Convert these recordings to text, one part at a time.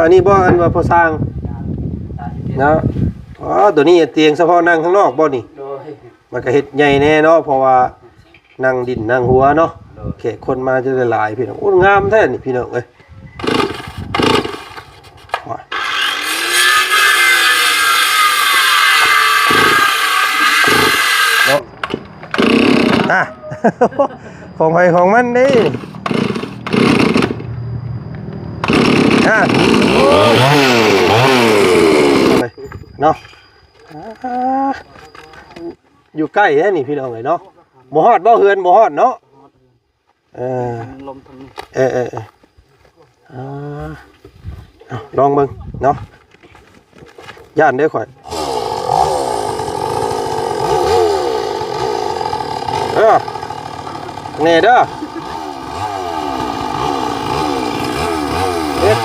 ອັນນີ້ບໍ່ ອັນວ່າພໍ່ຊ່າງເນາະ? ອໍ ຕົວນີ້ຕຽງສະເພາະນັ່ງຂ້າງນອກບໍ່ນີ້? ໂດຍ ມັນກໍເຮັດໃຫຍ່ແດ່ເນາະ ເພາະວ່ານັ່ງດິນນັ່ງຫົວເນາະ. ໂດຍ ແຂກຄົນມາຈະຫຼາຍໆ ພີ່ນ້ອງ. ໂອ້ ງາມແທ້ນີ້ ພີ່ນ້ອງເອີຍ. ເນາະ ອ່ະ ຂອງໃຜຂອງມັນເດ້ ອ່ະ ເນາະ ອ່າ ຢູ່ໃກ້ແທ້ນີ້ ພີ່ນ້ອງເອີຍເນາະ. ບໍ່ຮອດບໍ່ ເຮືອນບໍ່ຮອດເນາະ. ເອີ ລົມທາງນີ້ ເອີໆໆ ອ່າ ເອົາ ລອງເບິ່ງເນາະ ຢ້ານເດ້ຂ້ອຍ. ເອີ ແນ່ເດີ ເຮັດ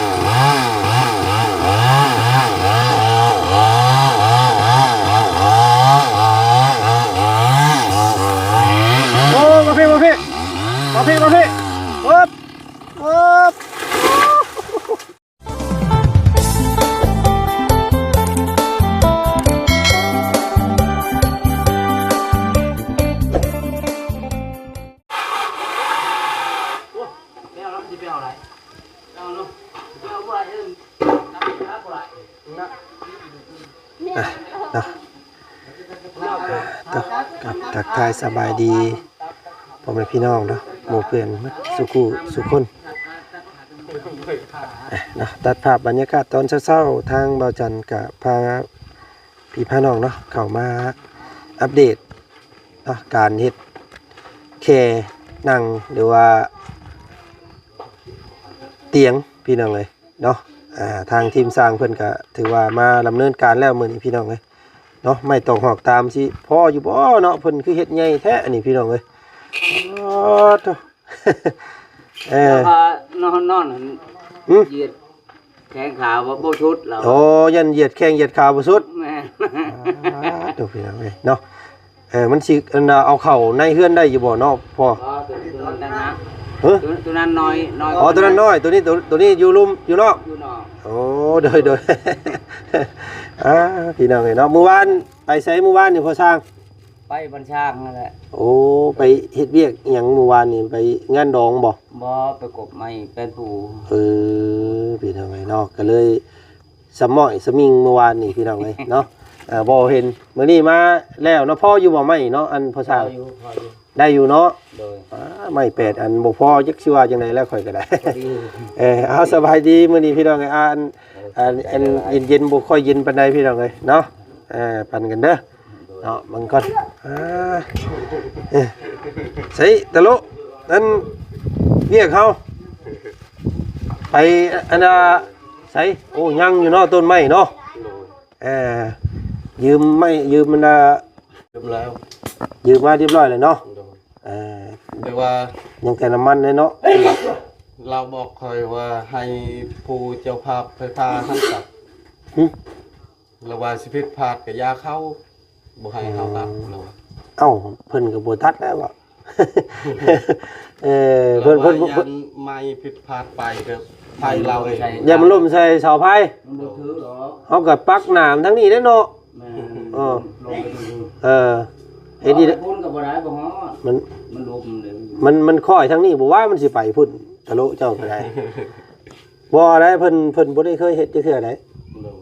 ໂອ້ ມາພີ້ ມາພີ້ ມາພີ້ ມາພີ້ ປຶບ ປຶບ. ອ່ະ ເນາະ ກໍ ກໍທັກທາຍສະບາຍດີພໍ່ແມ່ພີ່ນ້ອງເນາະ ໝູ່ເພື່ອນໝົດສູ່ຄູ່ສູ່ຄົນ. ອ່ະ ເນາະ ຕັດພາບບັນຍາກາດຕອນເຊົ້າໆ ທາງບ່າວຈັນກໍພາພີ່ພານ້ອງເນາະ ເຂົ້າມາອັບເດດເນາະ ການເຮັດແຄ່ນັ່ງ ຫຼືວ່າຕຽງ ພີ່ນ້ອງເອີຍ. ເນາະ ອ່າ ທາງທີມຊ່າງເພິ່ນກະຖືວ່າມາດຳເນີນການແລ້ວມື້ນີ້ພີ່ນ້ອງເອີຍເນາະ. ໄມ້ຕອກຫອກຕາມຊິພໍຢູ່ບໍ່ເນາະ ເພິ່ນຄືເຮັດໃຫຍ່ແທ້ອັນນີ້ພີ່ນ້ອງເອີຍ. ອໍ ໂທ້ ເອີ ແລ້ວກໍນອນ ນອນ ຫຶ? ຢຽດແຂ້ງຂາບໍ່ ບໍ່ສຸດແລ້ວ. ໂອ້ ຢ້ານຢຽດແຂ້ງຢຽດຂາບໍ່ສຸດ. ແມ່ນ ອ່າ ໂທ້ ພີ່ນ້ອງເອີຍເນາະ. ເອີ ມັນຊິ ອັນນ່າ ເອົາເຂົ້າໃນເຮືອນໄດ້ຢູ່ບໍ່ເນາະພໍ່? ບໍ່ ຕົວ ຕົວນັ້ນຕ່າງຫາກ. ຮະ? ຕົວ ຕົວນັ້ນນ້ອຍ ນ້ອຍ. ອໍ ຕົວນັ້ນນ້ອຍ ຕົວນີ້ ຕົວ ຕົວນີ້ຢູ່ລຸ່ມ ຢູ່ນອກ. ຢູ່ນອກ. ໂອ້ ໂດຍ ໂດຍ ອ່າ ພີ່ນ້ອງເອີຍເນາະ ມື້ວານໄປໃສ ມື້ວານນີ້ພໍ່ຊ່າງ? ໄປບ້ານຊ່າງນັ້ນແຫຼະ. ໂອ້ ໄປເຮັດວຽກອີ່ຫຍັງມື້ວານນີ້ ໄປງານດອງບໍ່? ບໍ່ ໄປກົບໄມ້ແປ້ນປູ. ເອີ ພີ່ນ້ອງເອີຍເນາະ ກໍເລີຍ ສະໝ້ອຍສະມິງມື້ວານນີ້ພີ່ນ້ອງເອີຍເນາະ. ເອີ ບໍ່ເຫັນ ມື້ນີ້ມາແລ້ວເນາະ. ພໍຢູ່ບໍ່ໄມ້ເນາະ ອັນພໍ່ຊ່າງ? ພໍຢູ່ ພໍຢູ່ ໄດ້ຢູ່ເນາະ. ໂດຍ ອ່າ ໄມ້ແປດອັນບໍ່ພໍ ຈັກຊິວ່າຈັ່ງໃດແລ້ວ ຂ້ອຍກໍໄດ້. ພໍດີ ເອີ ເອົາ ສະບາຍດີ ມື້ນີ້ພີ່ນ້ອງເອີຍ ອັນ ເອີ ອັນ ອັນເຢັນໆ ບໍ່ຄ່ອຍເຢັນປານໃດພີ່ນ້ອງເອີຍເນາະ. ເອີ ປັນກັນເດີ ເນາະ ເບິ່ງກ່ອນ. ອ່າ ເອີ ໃສ່ຕະໂລ ນັ້ນວຽກເຮົາ ໄປ ອັນນ່າ ໃສ່ ໂອ້ ຍັງຢູ່ເນາະ ຕົ້ນໄມ້ເນາະ. ໂດຍ ເອີ ຢືມໄມ້ ຢືມມັນນະ ຢືມແລ້ວ ຢືມມາຮຽບຮ້ອຍແລ້ວເນາະ. ໂດຍ ເອີ ແຕ່ວ່າຍັງແຕ່ນ້ຳມັນເດ້ເນາະ. ລາວບອກຂ້ອຍວ່າໃຫ້ຜູ້ເຈົ້າພາບໄຟຟ້າຫັ້ນຕັດ. ຫຶ? ລາວວ່າຊິຜິດພາດກໍຢ່າເຂົ້າ ບໍ່ໃຫ້ເຮົາຕັດ ອືມ ລາວວ່າ. ເອົ້າ ເພິ່ນກໍບໍ່ຕັດແລ້ວເບາະ. ເອີ ເພິ່ນ ເພິ່ນ ເພິ່ນ ຢ້ານໄມ້ຜິດພາດໄປກໍໄຟລາວເອງ ຢ້ານມັນລົ້ມໃສ່ເສົາໄຟ. ມັນບໍ່ຖືກດອກ ເຮົາກໍປັກໜາມທາງນີ້ແຫຼະເນາະ. ແມ່ນ ເອີ ລົງໄປທາງພຸ້ນ ເອີ ເຮັດດີ ເອົາໄປພຸ້ນກໍບໍ່ໄດ້ ບໍ່ຮອດ. ມັນ ມັນລົມເດ້ ມັນ ມັນຄ້ອຍທາງນີ້ບໍ່ວ່າ ມັນຊິໄປພຸ້ນ ຕະໂລເຈົ້າກໍໄດ້. ບໍ່ໄດ້ ເພິ່ນ ເພິ່ນບໍ່ໄດ້ເຄີຍເຮັດຈັກເທື່ອໃດ. ໂດຍ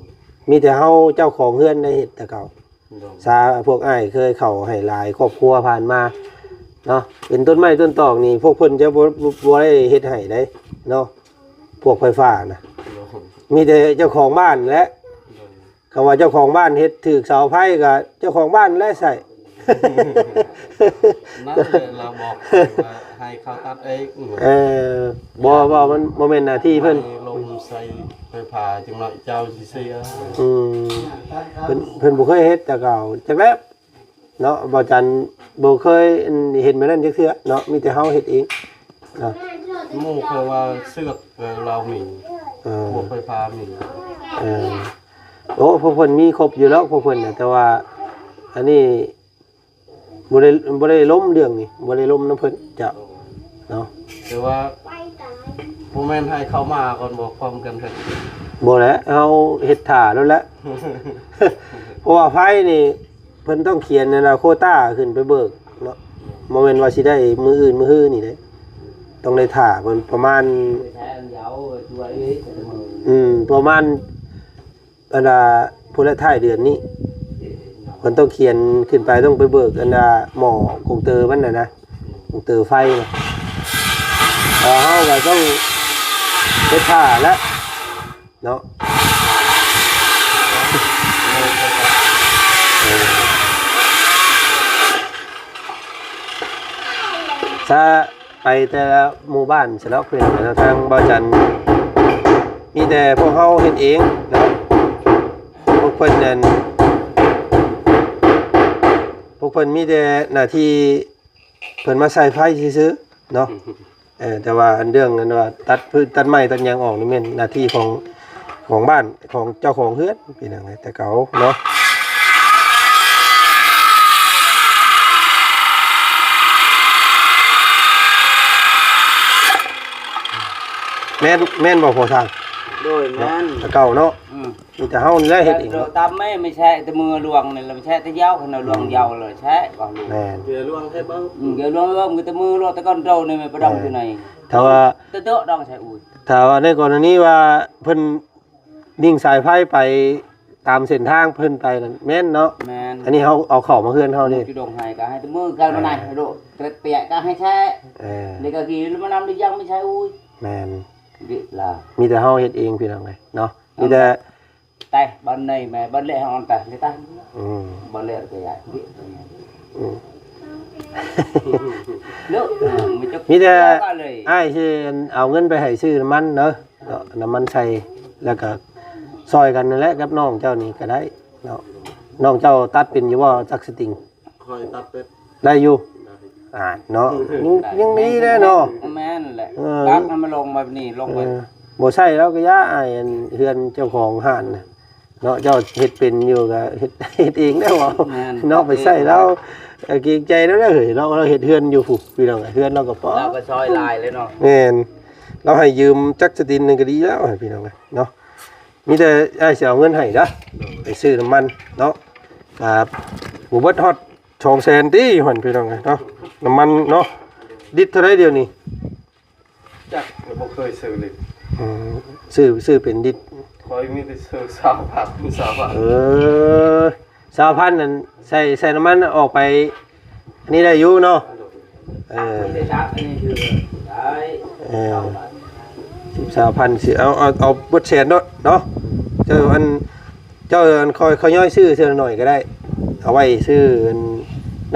ມີແຕ່ເຮົາເຈົ້າຂອງເຮືອນໄດ້ເຮັດແຕ່ເກົ່າ. ໂດຍ ສາ ພວກອ້າຍເຄີຍເຂົ້າໃຫ້ຫຼາຍຄອບຄົວຜ່ານມາເນາະ. ເປັນຕົ້ນໄມ້ຕົ້ນຕອກນີ້ ພວກເພິ່ນຈະບໍ່ ບໍ່ ບໍ່ໄດ້ເຮັດໃຫ້ໃດເນາະ ພວກໄຟຟ້ານະ. ໂດຍ ມີແຕ່ເຈົ້າຂອງບ້ານແຫຼະ. ໂດຍ ຄຳວ່າເຈົ້າຂອງບ້ານເຮັດຖືກເສົາໄຟ ກໍເຈົ້າຂອງບ້ານແຫຼະໃຊ້. ນັ້ນແຫຼະ ລາວບອກຂ້ອຍວ່າໃຫ້ເຂົາຕັດເອງ. ເອີ ບໍ່ ບໍ່ ມັນບໍ່ແມ່ນໜ້າທີ່ເພິ່ນ. ໄມ້ລົມໃສ່ໄຟຟ້າ ຈັ່ງໜ້ອຍເຈົ້າຊິເສຍ. ອືມ ເພິ່ນ ເພິ່ນບໍ່ເຄີຍເຮັດແຕ່ເກົ່າ ຈັກແລ້ວເນາະ. ບ່າວຈັນບໍ່ເຄີຍເຫັນແບບນັ້ນຈັກເທື່ອເນາະ ມີແຕ່ເຮົາເຮັດເອງເນາະ. ໝູ່ເຂົາວ່າເຊືອກ ເອີ ລາວມີ ເອີ ພວກໄຟຟ້າມີ. ເອີ ໂອ້ ພວກເພິ່ນມີຄົບຢູ່ແລ້ວ ພວກເພິ່ນນະ ແຕ່ວ່າອັນນີ້ບໍ່ໄດ້ ບໍ່ໄດ້ລົມເລື່ອງນີ້ ບໍ່ໄດ້ລົມນຳເພິ່ນເຈົ້າເນາະ. ແຕ່ວ່າພ ບໍ່ແມ່ນໃຫ້ເຂົ້າມາກ່ອນບໍ່ ພ້ອມກັນເຮັດ? ບໍ່ແຫຼະ ເຮົາເຮັດຖ້າໂລດແຫຼະ ເພາະວ່າໄຟນີ້ ເພິ່ນຕ້ອງຂຽນອັນນະ ໂຄຕ້າຂຶ້ນໄປເບີກເນາະ ບໍ່ແມ່ນວ່າຊິໄດ້ມື້ອື່ນມື້ຮືນີ້ເດ້ ຕ້ອງໄດ້ຖ້າເພິ່ນປະມານ ອືມ ປະມານ ອັນນ່າ ພຸ້ນລະ ທ້າຍເດືອນນີ້ ເພິ່ນຕ້ອງຂຽນຂຶ້ນໄປ ຕ້ອງໄປເບີກອັນນ່າ ໝໍ້ກົງເຕີມັນນະນະ ກົງເຕີໄຟນະ ແລ້ວເຮົາກໍຕ້ອງໄປຖ້າແຫຼະ ເນາະ ເອີ ຊະ ໄປແຕ່ລະໝູ່ບ້ານຊະເນາະ ເພິ່ນເນາະ ທາງບ່າວຈັນ ມີແຕ່ພວກເຮົາເຮັດເອງເນາະ ພວກເພິ່ນນັ້ນ ພວກເພິ່ນມີແຕ່ໜ້າທີ່ ເພິ່ນມາໃສ່ໄຟຊື່ໆເນາະ ເອີ ແຕ່ວ່າອັນເລື່ອງອັນວ່າຕັດພືດຕັດໄມ້ຕັດຫຍັງອອກນີ້ແມ່ນໜ້າທີ່ຂອງ ຂອງບ້ານ ຂອງເຈົ້າຂອງເຮືອນ ເປັນຫຍັງແຕ່ເກົ່າເນາະ ແມ່ນ ແມ່ນບໍ່ພໍ່ຊ່າງ? ໂດຍ ແມ່ນ ແຕ່ເກົ່າເນາະ ອືມ ມີແຕ່ເຮົານີ້ແຫຼະເຮັດເອງເນາະ ຕຳແມ່ ໄມ່ແຊະແຕ່ມືລວງນີ້ລະ ໄມ່ແຊະແຕ່ຢາວ ຄັນວ່າລວງ ອືມ ຢາວເລີຍແຊະວ່າ ແມ່ນ ເຫຼືອລວງໃຫ້ເບິ່ງ ອືມ ເຫຼືອລວງເບິ່ງ ມີແຕ່ມືລວງ ແຕ່ກ່ອນໂຕນີ້ແມ່ປະດອງ ແມ່ນ ຢູ່ໃນ ຖ້າວ່າ ແຕ່ເດາະດອງໃສ່ອູ້ຍ ຖ້າວ່າໃນກໍລະນີວ່າເພິ່ນຍິງສາຍໄຟໄປຕາມເສັ້ນທາງເພິ່ນໄປນັ້ນແມ່ນເນາະ ແມ່ນ ອັນນີ້ເຮົາເອົາເຂົ້າມາເຮືອນເຮົານີ້ ຢູ່ດົງໄຮ່ກໍໃຫ້ແຕ່ມືກັນມາໄນ ອືມ ໂດດເກລັດປຽກກໍໃຫ້ແຊະ ເອີ ແລ້ວກໍກີນມານຳ ຫຼືຍັງໄມ່ໃຊ່ ອຸ້ຍ ແມ່ນ ເວລາ ມີແຕ່ເຮົາເຮັດເອງພີ່ນ້ອງເອີຍເນາະ ມີແຕ່ ແຕ່ບ່ອນໃນແມ່ບ່ອນແລະ ເຮົາອັນຕາ ເລີຍຕາ ອືມ ບ່ອນແລະ ກໍຢາກ ອືມ ເນາະ ມີແຕ່ ເອີ ມີແຕ່ ເຈົ້າກໍເລີຍ ອ້າຍຊິເອົາເງິນໄປໃຫ້ຊື້ນ້ຳມັນເນາະ ເນາະ ນ້ຳມັນໃສ່ ແລ້ວກໍຊ່ອຍກັນນັ້ນແຫຼະ ກັບນ້ອງເຈົ້ານີ້ກໍໄດ້ເນາະ ນ້ອງເຈົ້າຕັດເປັນຢູ່ບໍ່ ຈັກສະຕິງ? ຂ້ອຍຕັດເປັນ ໄດ້ຢູ່ ໄດ້ ອ່າ ເນາະ ຍັງ ຍັງດີແດ່ເນາະ ແມ່ນແຫຼະ ເອີ ຕັດໃຫ້ມັນລົງແບບນີ້ ລົງໄປ ເອີ ບໍ່ໃຊ້ແລ້ວກໍຢ່າ ອ້າຍ ອັນເຮືອນເຈົ້າຂອງຮ້ານນະເນາະ ເຈົ້າເຮັດເປັນຢູ່ກໍເຮັດ ເຮັດເອງແດ່ເວົ້າ ແມ່ນ ເນາະ ໄປໃຊ້ແລ້ວ ເອີ ເກງໃຈແລ້ວເດີເຮີ້ຍເນາະ ລາວເຮັດເຮືອນຢູ່ພຸ້ນ ພີ່ນ້ອງ ເຮືອນລາວກໍ ລາວກໍຊ່ອຍຫຼາຍເລີຍເນາະ ແມ່ນ ລາວໃຫ້ຢືມຈັກສະຕິນໜຶ່ງກໍດີແລ້ວ ພີ່ນ້ອງເອີຍເນາະ ມີແຕ່ອ້າຍຊິເອົາເງິນໃຫ້ເດີ ໄປຊື້ນ້ຳມັນເນາະ ກໍບໍ່ເບິດຮອດ ສອງແສນຕິຢູ່ຫັ້ນພີ່ນ້ອງເອີຍເນາະ ນ້ຳມັນເນາະ ລິດເທົ່າໃດດຽວນີ້? ຈັກ ບໍ່ເຄີຍຊື້ລິດ ອືມ ຊື້ ຊື້ເປັນລິດ ຂ້ອຍມີແຕ່ຊື້ຊາວບາດ ຊາວບາດ ເອີ ຊາວພັນນັ້ນ ໃສ່ ໃສ່ນ້ຳມັນອອກໄປ ອັນນີ້ໄດ້ຢູ່ເນາະ ເອີ ເອີ ຊາວພັນ ຊາວພັນ ຊິເອົາ ເອົາ ເອົາເບິດແສນໂລດເນາະ ເຈົ້າ ອັນ ເຈົ້າ ອັນ ຄ່ອຍ ຄ່ອຍຍ່ອຍຊື້ເທື່ອໜ້ອຍກໍໄດ້ ເອົາໄວ້ຊື້ ອັນ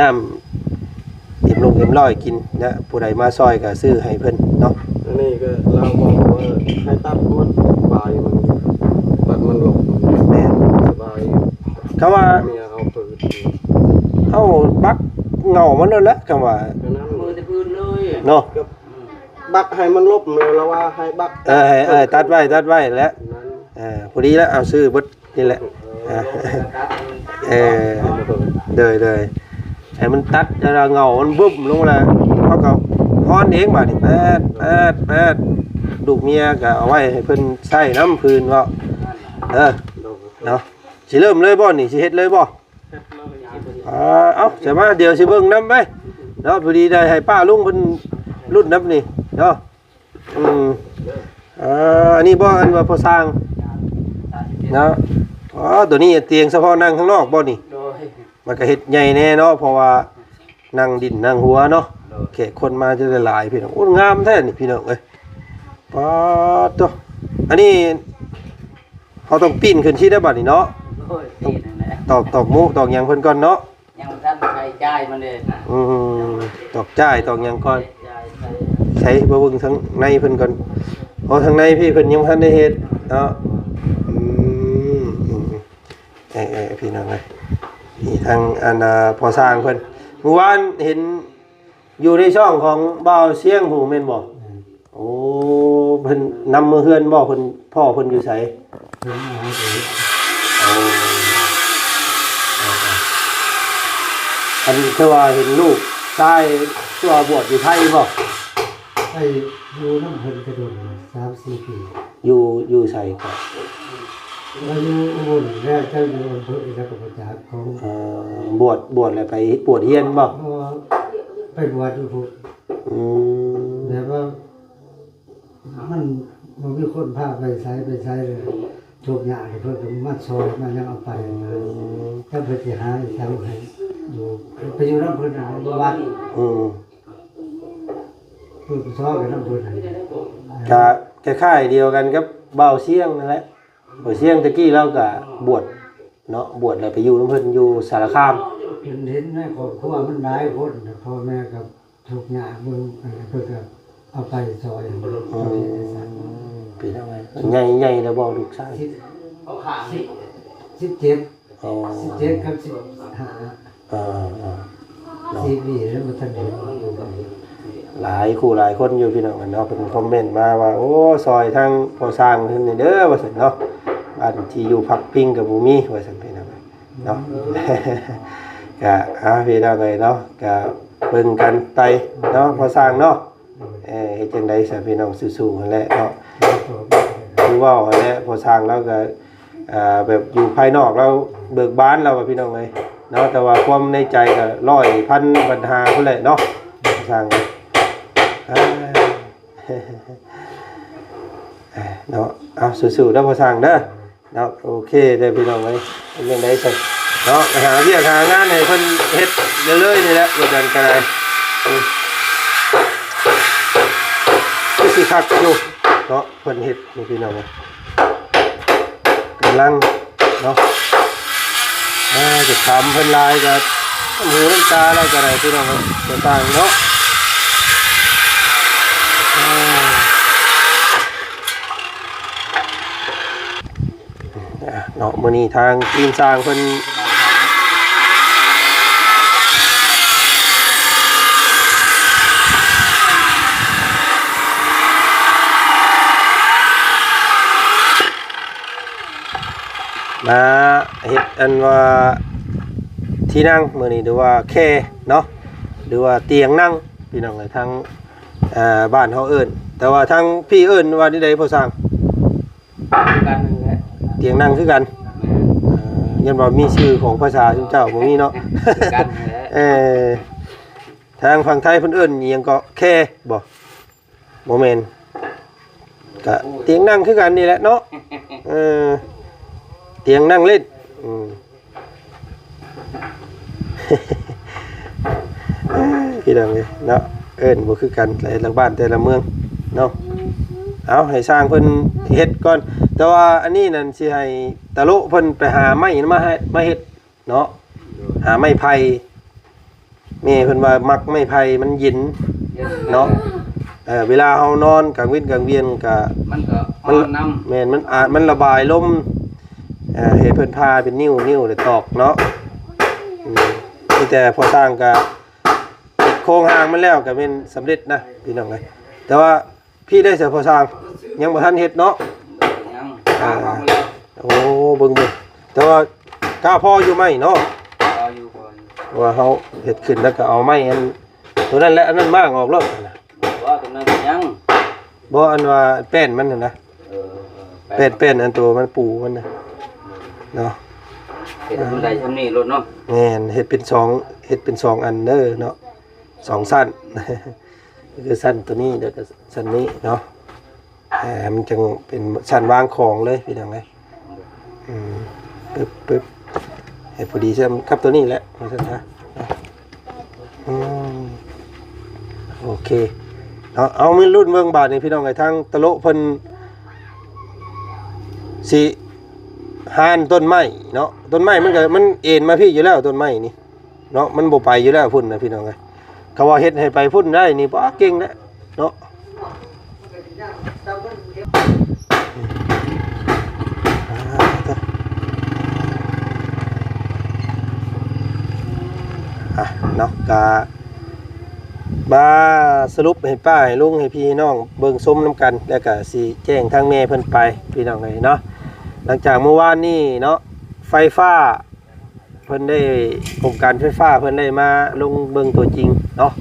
ນ້ຳເອັມລົງເອັມຮ້ອຍກິນນະ ຜູ້ໃດມາຊ່ອຍກໍຊື້ໃຫ້ເພິ່ນເນາະ ອັນນີ້ກໍລາວບອກວ່າໃຫ້ຕັດໝົດ ປາຍມັນ ບັດມັນລົງ ແມ່ນ ສະບາຍ ຄຳວ່າ ເມຍເຮົາເປີດ ເຮົາບັກເຫງົ້າມັນນັ້ນແຫຼະ ຄຳວ່າ ເນາະ ບັກໃຫ້ມັນລົບ ແລ້ວລາວວ່າໃຫ້ບັກ ເອີ ໃຫ້ ເອີ ຕັດໄວ້ ຕັດໄວ້ແຫຼະ ເອີ ພໍດີແລ້ວ ເອົາຊື້ເບິດນີ້ແຫຼະ ເອີ ເອີ ໂດຍ ໂດຍ ໃຫ້ມັນຕັດ ແລ້ວເຫງົ້າມັນບຶ້ມລົງແລ້ວ ເຮົາກໍຮ້ອນເອງບາດນີ້ ແປດ ແປດ ແປດ ລູກເມຍກໍເອົາໄວ້ໃຫ້ເພິ່ນໃຊ້ນຳ ພື້ນເວົ້າ ເອີ ເນາະ ຊິເລີ່ມເລີຍບໍ່ນີ້ ຊິເຮັດເລີຍບໍ່? ອ່າ ເອົາ ສະມາ ດຽວຊິເບິ່ງນຳໄປເນາະ ພໍດີໄດ້ໃຫ້ປ້າລຸງເພິ່ນລຸ້ນນຳນີ້ເນາະ ອືມ ອ່າ ອັນນີ້ບໍ່ ອັນວ່າພໍ່ຊ່າງເນາະ ອໍ ໂຕນີ້ຕຽງສະເພາະນັ່ງຂ້າງນອກບໍ່ນີ້? ໂດຍ ມັນກໍເຮັດໃຫຍ່ແດ່ເນາະ ເພາະວ່ານັ່ງດິນນັ່ງຫົວເນາະ ໂດຍ ແຂກຄົນມາຈະໄດ້ຫຼາຍ ພີ່ນ້ອງ ໂອ້ ງາມແທ້ນີ້ ພີ່ນ້ອງເອີຍ ປາດໂທ້ ອັນນີ້ ເຮົາຕ້ອງປີ້ນຂຶ້ນຊີ້ໄດ໋ບັດນີ້ເນາະ ໂອ້ຍ ປີ້ນນັ້ນແຫຼະ ຕອກ ຕອກມຸຕອກຫຍັງເພິ່ນກ່ອນເນາະ ຍັງບໍ່ທັນໃສ່ຈ່າຍມັນເດ້ນະ ອືມ ຕອກຈ່າຍຕອກຫຍັງກ່ອນ ໃສ່ ໃສ່ ໃສ່ ມາເບິ່ງທາງໃນເພິ່ນກ່ອນ ເພາະທາງໃນພີ້ເພິ່ນຍັງບໍ່ທັນໄດ້ເຮັດເນາະ ອືມ ອືມ ເອີ ເອີ ພີ່ນ້ອງເອີຍ ນີ້ທາງອັນ ອ່າ ພໍ່ຊ່າງເພິ່ນ ມື້ວານເຫັນ ຢູ່ໃນຊ່ອງຂອງບ່າວຊຽງຜູ້ແມ່ນບໍ່? ແມ່ນ ໂອ້ ເພິ່ນນຳເມືອເຮືອນບໍ່? ເພິ່ນ ພໍ່ເພິ່ນຢູ່ໃສ? ເພິ່ນຢູ່ໃສ? ໂອ້ ອັນຄືວ່າເຫັນລູກຊາຍຄືວ່າບວດຢູ່ໄທບໍ່? ໄປຢູ່ນຳເພິ່ນກະດົນ ສາມສີ່ປີ. ຢູ່ ຢູ່ໃສເກາະ? ວ່າຢູ່ອຸບົນແລ້ວ ຈັກຢູ່ອຳເພີໃດກະບໍ່ຈັກຂອງ. ເອີ ບວດ ບວດແລ້ວໄປບວດຮຽນບໍ? ບໍ່ ໄປບວດຢູ່ພຸ້ນ. ອືມ ແບບວ່າ ມັນບໍ່ມີຄົນພາໄປໃສໄປໃສເລີຍ ທຸກຍາກເພິ່ນກະມາຊ່ອຍມາຫຍັງເອົາໄປ. ອືມ ແລ້ວເພິ່ນຊິຫາອີ່ຫຍັງໃຫ້ຢູ່ ໄປຢູ່ນຳເພິ່ນນັ້ນແຫຼະ ຢູ່ວັດ. ອືມ ເພິ່ນຊອຍກັນນຳເພິ່ນນັ້ນແຫຼະ. ກະຄ້າຍໆດຽວກັນກັບບ່າວຊຽງນັ້ນແຫຼະ. ບ່າວຊຽງແຕ່ກີ້ລາວກະບວດເນາະ ບວດແລ້ວໄປຢູ່ນຳເພິ່ນຢູ່ສາລະຄາມ. ເພິ່ນເຫັນໃນຄອບຄົວມັນຫຼາຍຄົນ ພໍ່ແມ່ກະ ທຸກຍາກເບິ່ງ ເພິ່ນກະເອົາໄປຊ່ອຍ. ອືມ ພີ່ນ້ອງເອີຍ ໃຫຍ່ ໃຫຍ່ແລ້ວບໍ່ລູກຊາຍ? ສິບ ສິບ ສິບເຈັດ. ອໍ ສິບເຈັດກັບສິບຫ້າ. ເອີ ເອີ ເນາະ ສີ່ປີແລ້ວບໍ່ທັນໄດ້. ຫຼາຍຄູ່ຫຼາຍຄົນຢູ່ພີ່ນ້ອງເນາະ ເພິ່ນຄອມເມັນມາວ່າ ໂອ້ ຊ່ອຍທາງພໍ່ຊ່າງເພິ່ນແດ່ເດີ ວ່າຊັ້ນເນາະ ອັນທີ່ຢູ່ພັກພິງກະບໍ່ມີ ວ່າຊັ້ນພີ່ນ້ອງເນາະ. ກະ ອ່າ ພີ່ນ້ອງເອີຍເນາະ ກະເບິ່ງກັນໄປເນາະ ພໍ່ຊ່າງເນາະ. ເອີ ເຮັດຈັ່ງໃດຊະພີ່ນ້ອງ ສູ້ໆຫັ້ນແຫຼະເນາະ. ຄືເວົ້າຫັ້ນແຫຼະ ພໍ່ຊ່າງລາວກະ ອ່າ ແບບຢູ່ພາຍນອກລາວເບີກບານລາວວ່າພີ່ນ້ອງເອີຍເນາະ ແຕ່ວ່າຄວາມໃນໃຈກະຮ້ອຍພັນບັນຫາພຸ້ນແຫຼະເນາະ ຊ່າງ ເນາະ. ເອົາ ສູ້ໆເດີພໍ່ຊ່າງເດີ. ເນາະ ໂອເຄເດີພີ່ນ້ອງເອີຍ ເປັນຈັ່ງໃດຊັ້ນເນາະ ໄປຫາວຽກຫາງານໃຫ້ເພິ່ນເຮັດເລື້ອຍໆນີ້ແຫຼະ ວ່າຊັ້ນກະໄດ້. ອືມ ຄືຊິຄັກຢູ່ເນາະ ເພິ່ນເຮັດນີ້ພີ່ນ້ອງເອີຍ ກຳລັງເນາະ. ອ່າ ຈະຖາມເພິ່ນຫຼາຍກະນ້ຳຫູນ້ຳຕາລາວກະໄດ້ພີ່ນ້ອງເອີຍ ບໍ່ຕ່າງເນາະ. ອ່າ ອ່ະ ເນາະ ມື້ນີ້ທາງທີມຊ່າງເພິ່ນມາເຮັດອັນວ່າທີ່ນັ່ງມື້ນີ້ ຫຼືວ່າແຄເນາະ ຫຼືວ່າຕຽງນັ່ງ ພີ່ນ້ອງເອີຍ ທາງ ອ່າ ບ້ານເຮົາເອີ້ນ ແຕ່ວ່າທາງພີ່ເອີ້ນວ່າແນວໃດພໍ່ຊ່າງ? ຄືກັນນັ້ນແຫຼະ ຕຽງນັ່ງຄືກັນ. ແມ່ນ ເອີ ຢ້ານວ່າມີຊື່ຂອງພາສາຊຸມເຈົ້າບໍ່ມີເນາະ ຄືກັນນັ້ນແຫຼະ. ເອີ ທາງຝັ່ງໄທເພິ່ນເອີ້ນອີ່ຫຍັງເກາະ ແຄບໍ? ບໍ່ແມ່ນ ກະຕຽງນັ່ງຄືກັນນີ້ແຫຼະເນາະ. ເອີ ຕຽງນັ່ງຫຼິ້ນ ອືມ ພີ່ນ້ອງເອີຍເນາະ ເອີ້ນບໍ່ຄືກັນແຕ່ລະບ້ານແຕ່ລະເມືອງເນາະ. ເອົາ ໃຫ້ຊ່າງເພິ່ນເຮັດກ່ອນ ແຕ່ວ່າອັນນີ້ນັ້ນຊິໃຫ້ຕາໂລະເພິ່ນໄປຫາໄມ້ມາໃຫ້ ມາເຮັດເນາະ ຫາໄມ້ໄຜ່. ແມ່ເພິ່ນວ່າມັກໄມ້ໄຜ່ມັນເຢັນເນາະ ເອີ ເວລາເຮົານອນກາງເວັນກາງວຽນກະ ມັນກະ ມັນ ນອນນຳ ແມ່ນ ມັນອາດ ມັນລະບາຍລົມ ເອີ ໃຫ້ເພິ່ນຜ່າເປັນນິ້ວ ນິ້ວແລ້ວຕອກເນາະ. ອືມ ມີແຕ່ພໍສ້າງກະເຮັດໂຄງຮ່າງມັນແລ້ວກະແມ່ນສຳເລັດນະພີ່ນ້ອງເອີຍ ແຕ່ວ່າ ພີ່ໄດ້ໃສພໍ່ຊ່າງ ຍັງບໍ່ທັນເຮັດເນາະ. ຍັງ ອ່າ ໂອ້ ເບິ່ງໆ ແຕ່ວ່າກ້າພໍຢູ່ໄມ້ເນາະ ພໍຢູ່ ພໍຢູ່ ເພາະວ່າເຮົາເຮັດຂຶ້ນແລ້ວກໍເອົາໄມ້ອັນໂຕນັ້ນແຫຼະ ອັນນັ້ນມ້າງອອກໂລດ ບໍ່ ໂຕນັ້ນຍັງ ບໍ່ ອັນວ່າແປ້ນມັນຫັ້ນນະ ເອີ ເອີ ແປ້ນ ແປ້ນ ແປ້ນອັນໂຕມັນປູມັນນະ ເອີ ເນາະ ເຮັດໃຫ້ມັນໄດ້ຊ່ຳນີ້ໂລດເນາະ ແມ່ນ ເຮັດເປັນສອງ ເຮັດເປັນສອງອັນເດີເນາະ ສອງຊັ້ນ ກໍຄືຊັ້ນໂຕນີ້ ແລ້ວກໍຊັ້ນນີ້ເນາະ ອ່າ ມັນຈຶ່ງເປັນຊັ້ນວາງຂອງເລີຍພີ່ນ້ອງເອີຍ ອືມ ປຶບ ປຶບ ໃຫ້ພໍດີຊ່ຳກັບໂຕນີ້ແຫຼະ ວ່າຊັ້ນຊະ ອືມ ໂອເຄເນາະ ເອົາ ມາລຸ້ນເບິ່ງບາດນີ້ພີ່ນ້ອງເອີຍ ທາງຕະໂລະເພິ່ນຊິຮ່ານຕົ້ນໄມ້ເນາະ ຕົ້ນໄມ້ມັນກໍ ມັນເອັນມາພີ້ຢູ່ແລ້ວ ຕົ້ນໄມ້ນີ້ ເນາະ ມັນບໍ່ໄປຢູ່ແລ້ວພຸ້ນນະພີ່ນ້ອງເອີຍ ເຂົາວ່າເຮັດໃຫ້ໄປພຸ້ນໄດ້ນີ້ ປ້າ ເກັ່ງແລ້ວເນາະ ອ່ະ ເນາະ ກະມາສະຫຼຸບໃຫ້ປ້າໃຫ້ລຸງໃຫ້ພີ່ໃຫ້ນ້ອງເບິ່ງຊົມນຳກັນ ແລ້ວກະຊິແຈ້ງທາງແມ່ເພິ່ນໄປພີ່ນ້ອງເອີຍເນາະ ຫຼັງຈາກມື້ວານນີ້ເນາະ ໄຟຟ້າ ເພິ່ນໄດ້ ກົມການໄຟຟ້າເພິ່ນໄດ້ມາລົງເບິ່ງຕົວຈິງເນາະ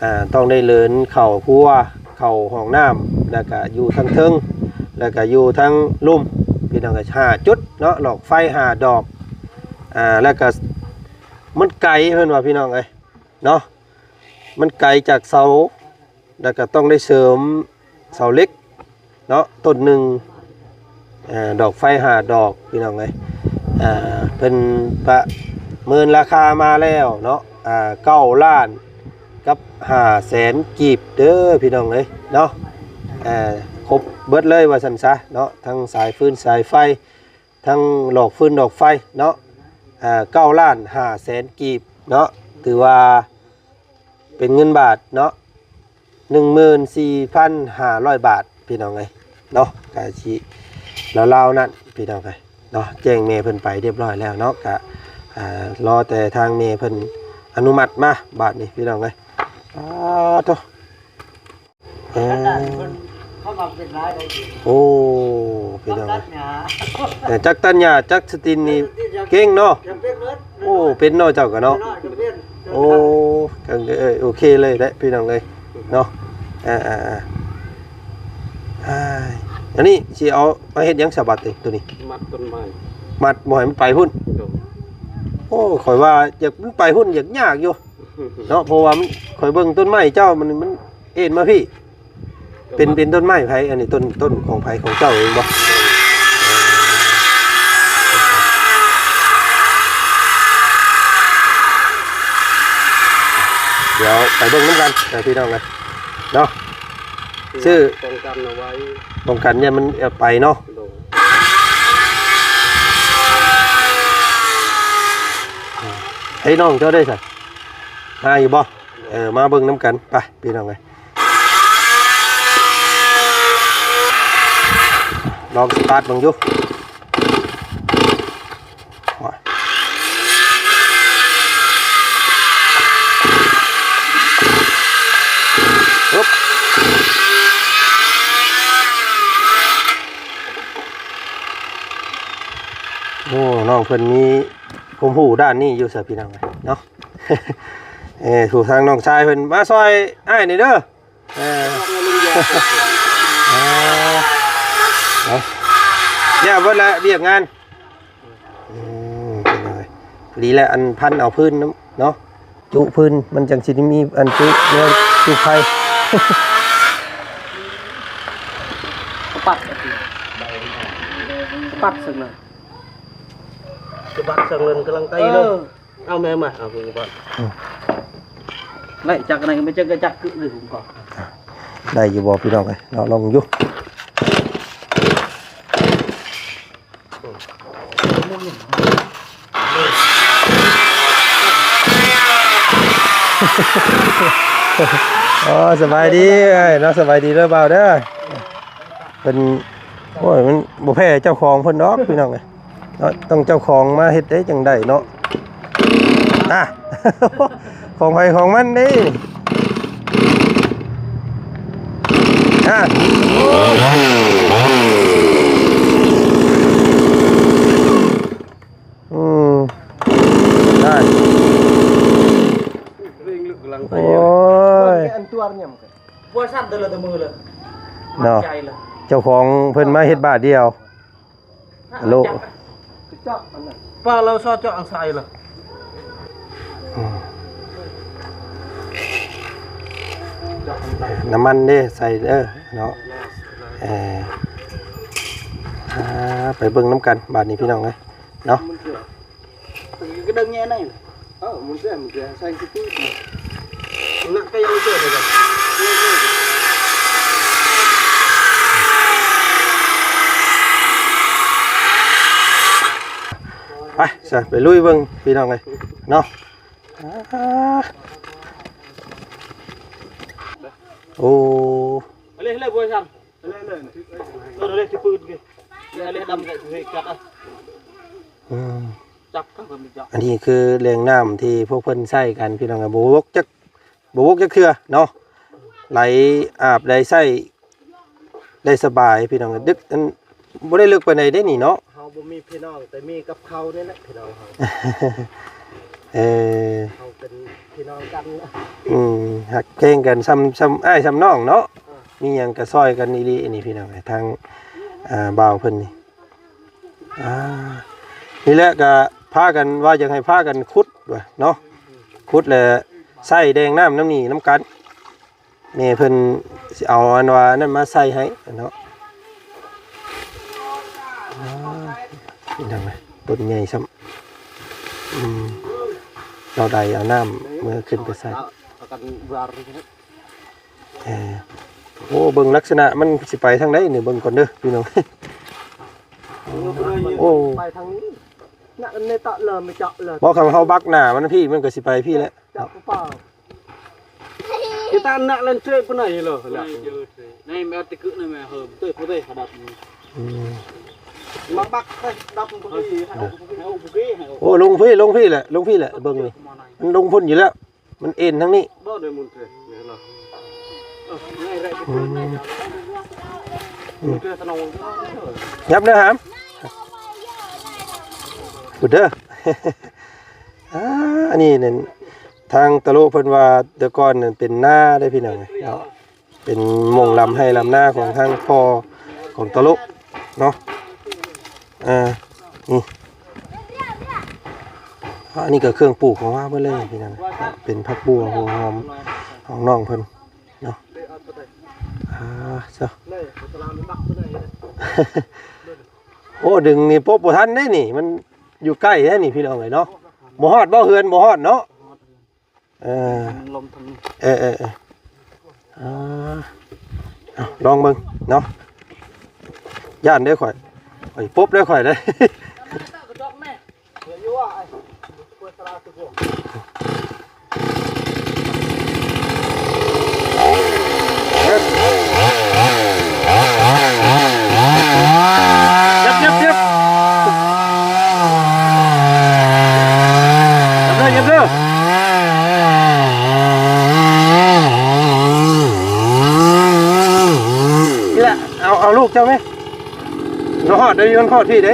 ອ່າ ຕ້ອງໄດ້ເລີນເຂົ້າຄົວ ເຂົ້າຫ້ອງນ້ຳ ແລ້ວກະຢູ່ທາງເທິງ ແລ້ວກະຢູ່ທາງລຸ່ມ ພີ່ນ້ອງເອີຍ ຫ້າຈຸດເນາະ ຫຼອກໄຟຫ້າດອກ ອ່າ ແລ້ວກະມັນໄກ ເພິ່ນວ່າ ພີ່ນ້ອງເອີຍເນາະ ມັນໄກຈາກເສົາ ແລ້ວກະຕ້ອງໄດ້ເສີມເສົາເຫຼັກເນາະ ຕົ້ນໜຶ່ງ ເອີ ດອກໄຟຫ້າດອກ ພີ່ນ້ອງເອີຍ ເພິ່ນປະເມີນລາຄາມາແລ້ວເນາະ ເກົ້າລ້ານກັບຫ້າແສນກີບເດີ ພີ່ນ້ອງເອີຍເນາະ ຄົບເບິດເລີຍວ່າຊັ້ນຊະເນາະ ທັງສາຍຟືນສາຍໄຟ ທັງຫຼອກຟືນຫຼອກໄຟເນາະ ເກົ້າລ້ານຫ້າແສນກີບເນາະ ຖືວ່າເປັນເງິນບາດເນາະ ໜຶ່ງໝື່ນສີ່ພັນຫ້າຮ້ອຍບາດ ພີ່ນ້ອງເອີຍເນາະ ກະຊິລາວໆນັ້ນ ພີ່ນ້ອງເອີຍເນາະ ແຈ້ງແມ່ເພິ່ນໄປຮຽບຮ້ອຍແລ້ວເນາະ ກະ ອ່າ ລໍແຕ່ທາງແມ່ເພິ່ນອະນຸມັດມາບາດນີ້ ພີ່ນ້ອງເອີຍ ປາດໂທ້ ເອີ ເຂົາມັກເປັນຫຼາຍໄດ້ ໂອ້ ພີ່ນ້ອງເອີຍ ຈັກຕັດຫຍ້າ ຈັກສະຕິນນີ້ເກັ່ງເນາະ ໂອ້ ເປັນເນາະ ເຈົ້າກະເນາະ ໂອ້ ກະ ເອີ ໂອເຄເລີຍແຫຼະ ພີ່ນ້ອງເອີຍເນາະ ອ່າໆໆ ອັນນີ້ຊິເອົາມາເຮັດຫຍັງສະບັດນີ້ ໂຕນີ້ ມັດຕົ້ນໄມ້ ມັດບໍ່ໃຫ້ມັນໄປພຸ້ນ ໂດຍ ໂອ້ ຂ້ອຍວ່າຢາກມັນໄປພຸ້ນ ຢາກຍາກຢູ່ເນາະ ເພາະວ່າມັນ ຂ້ອຍເບິ່ງຕົ້ນໄມ້ເຈົ້າມັນ ມັນເອັນມາພີ້ ເປັນ ເປັນຕົ້ນໄມ້ໃຜ ອັນນີ້ຕົ້ນ ຕົ້ນຂອງໃຜ ຂອງເຈົ້າເອງບໍ່? ດຽວໄປເບິ່ງນຳກັນ ພີ່ນ້ອງເອີຍເນາະ ຊື້ປ້ອງກັນເອົາໄວ້ ປ້ອງກັນຢ້ານມັນເອົາໄປເນາະ ໂດຍ ໃຫ້ນ້ອງເຈົ້າໄດ້ຊະ ມາຢູ່ບໍ່? ເອີ ມາເບິ່ງນຳກັນ ໄປ ພີ່ນ້ອງເອີຍ ລອງສະຕາດເບິ່ງຢູ່ ໂອ້ຍ ໂອ້ ນ້ອງເພິ່ນມີຄວາມຮູ້ດ້ານນີ້ຢູ່ຊະ ພີ່ນ້ອງເອີຍເນາະ ເອີ ຜູ້ທາງນ້ອງຊາຍເພິ່ນມາຊ່ອຍອ້າຍໜ່ອຍເດີ ເອີ ເອົາ ແລ້ວເບິດແລ້ວວຽກງານ ອືມ ພໍດີແຫຼະ ອັນພັນເອົາພື້ນນຳເນາະ ຈຸພື້ນມັນຈັ່ງຊິໄດ້ມີອັນຈຸແນວຈຸໄຟ ສະປັດ ສະປັດເຊິ່ງນັ້ນ ສະບັດເຊິ່ງນັ້ນກຳລັງໄຕເນາະ ເອີ ເອົາແມ່ມາ ເອົາເບິ່ງກ່ອນ ອືມ ໄດ້ຈັກອັນນັ້ນ ມັນຈັ່ງກະຈັກຄືອື່ນກ່ອນ ໄດ້ຢູ່ບໍ່ ພີ່ນ້ອງເອີຍເນາະ ລອງຢູ່ ໂອ້ ສະບາຍດີເອີຍເນາະ ສະບາຍດີເດີບ່າວເດີ ເພິ່ນ ໂອ້ຍ ມັນບໍ່ແພ້ເຈົ້າຂອງເພິ່ນດອກ ພີ່ນ້ອງເອີຍເນາະ ຕ້ອງເຈົ້າຂອງມາເຮັດໄດ້ຈັ່ງໄດ້ເນາະ ອ່າ ຂອງໃຜຂອງມັນເດ້ ອ່າ ອືມ ໄດ້ ໂອ້ຍ ອັນຕົວຫຍັງ ບໍ່ສັ່ນແຕ່ລະແຕ່ມືເລີຍ ເນາະ ໃຈເລີຍ ເຈົ້າຂອງເພິ່ນມາເຮັດບາດດຽວ ໂລ ປາລາວຊອດເຈາະອັງໄສລະ ອືມ ນ້ຳມັນເດ້ ໃສ່ເດີເນາະ ເອີ ອ່າ ໄປເບິ່ງນຳກັນບາດນີ້ ພີ່ນ້ອງເອີຍເນາະ ກະເດິງແຍ່ໃນ ເອີ ມັນເສຍ ມັນເສຍ ໃສ່ຄື ມັນກະຍັງເສຍເລີຍ ໄປຊະ ໄປລຸຍເບິ່ງ ພີ່ນ້ອງເອີຍເນາະ ອ່າ ໂອ້ ເລີຍ ເລີຍ ບໍ່ຊ່າງ ເລີຍ ເລີຍ ເລີຍ ທີ່ປືນ ເລີຍ ດຳ ເລີຍ ກັດ ອືມ ຈັກ ອັນນີ້ຄືແຫຼ່ງນ້ຳທີ່ພວກເພິ່ນໃຊ້ກັນ ພີ່ນ້ອງ ບໍ່ບົກຈັກ ບໍ່ບົກຈັກເທື່ອເນາະ ໄຫຼອາບໄດ້ໃຊ້ໄດ້ສະບາຍ ພີ່ນ້ອງ ດຶກ ອັນ ບໍ່ໄດ້ເລິກປານໃດເດ້ນີ້ເນາະ ເຮົາບໍ່ມີພີ່ນ້ອງ ແຕ່ມີກັບເຂົານີ້ແຫຼະ ພີ່ນ້ອງເຮົາ ເອີ ເຮົາເປັນພີ່ນ້ອງກັນ ອືມ ຮັກແພງກັນ ຊ່ຳ ຊ່ຳອ້າຍຊ່ຳນ້ອງເນາະ ເອີ ມີຫຍັງກໍຊ່ອຍກັນອີ່ຫຼີ ອັນນີ້ພີ່ນ້ອງເອີຍ ທາງ ອ່າ ບ່າວເພິ່ນນີ້ ອ່າ ນີ້ແຫຼະ ກໍພາກັນວ່າຢາກໃຫ້ພາກັນຂຸດວ່າເນາະ ຂຸດແລ້ວໃສ່ແດງນ້ຳນຳນີ້ນຳກັນ. ແມ່ເພິ່ນຊິເອົາອັນວ່ານັ້ນມາໃສ່ໃຫ້ເນາະ. ອ້າ ນີ້ນະ ຕົ້ນໃຫຍ່ຊ້ຳ. ອືມ ເອົາໄດເອົານ້ຳເມືອຂຶ້ນໄປໃສ່. ເອີ ໂອ້ ເບິ່ງລັກສະນະມັນຊິໄປທາງໃດນີ້ ເບິ່ງກ່ອນເດີພີ່ນ້ອງ. ໂອ້ ໄປທາງນີ້ນະ ໃນຕະເລີມໄປເຈາະເລີຍ. ບໍ່ ຄັນເຮົາບັກໜ້າມັນພີ້ ມັນກໍຊິໄປພີ້ແຫຼະ. ເຈາະເປົ່າ. Kita nak lên thuê pun aja loh. Nah, mesti kena mah, hom. Betul, betul, hadap. ອືມ Mabak, eh, hadap pun pergi, hadap pun pergi. ໂອ້ ລົງພີ້ ລົງພີ້ແຫຼະ ລົງພີ້ແຫຼະ ເບິ່ງນີ້ ມັນລົງພຸ້ນຢູ່ແລ້ວ ມັນເອັນທາງນີ້. ອືມ ອືມ ຍັບເດີຫາມ ພຸ້ນເດີ. ອ່າ ອັນນີ້ນັ້ນ ທາງຕະໂລເພິ່ນວ່າແຕ່ກ່ອນນັ້ນເປັນນາເດ້ພີ່ນ້ອງເນາະ ເປັນໝ່ອງລຳໄຮ່ລຳນາຂອງທາງພໍ່ຂອງຕະໂລເນາະ. ອ່າ ນີ້ ອັນນີ້ກໍເຄື່ອງປູກຂອງເຮົາເບິດເລີຍພີ່ນ້ອງເນາະ ເປັນຜັກບົ່ວຫົວຫອມຂອງນ້ອງເພິ່ນເນາະ. ອ່າ ຊະ ໂອ້ ດຶງນີ້ປົບບໍ່ທັນເດ້ນີ້ ມັນຢູ່ໃກ້ແທ້ນີ້ພີ່ນ້ອງເອີຍເນາະ. ບໍ່ຮອດບໍ່ ເຮືອນບໍ່ຮອດເນາະ. ເອີ ລົມທັງ ເອີໆໆ ອ່າ ເອົາ ລອງເບິ່ງເນາະ. ຢ້ານເດ້ຂ້ອຍ ຂ້ອຍປົບເດ້ຂ້ອຍເດ້. ເຈັບ ເຈັບ ເຈັບ ເຈັບເດີ ເຈັບເດີ. ນີ້ແຫຼະ ເອົາ ເອົາລູກເຈົ້າແມະ ບໍ່ຮອດເດ້ ມັນຮອດພີ້ເດ້.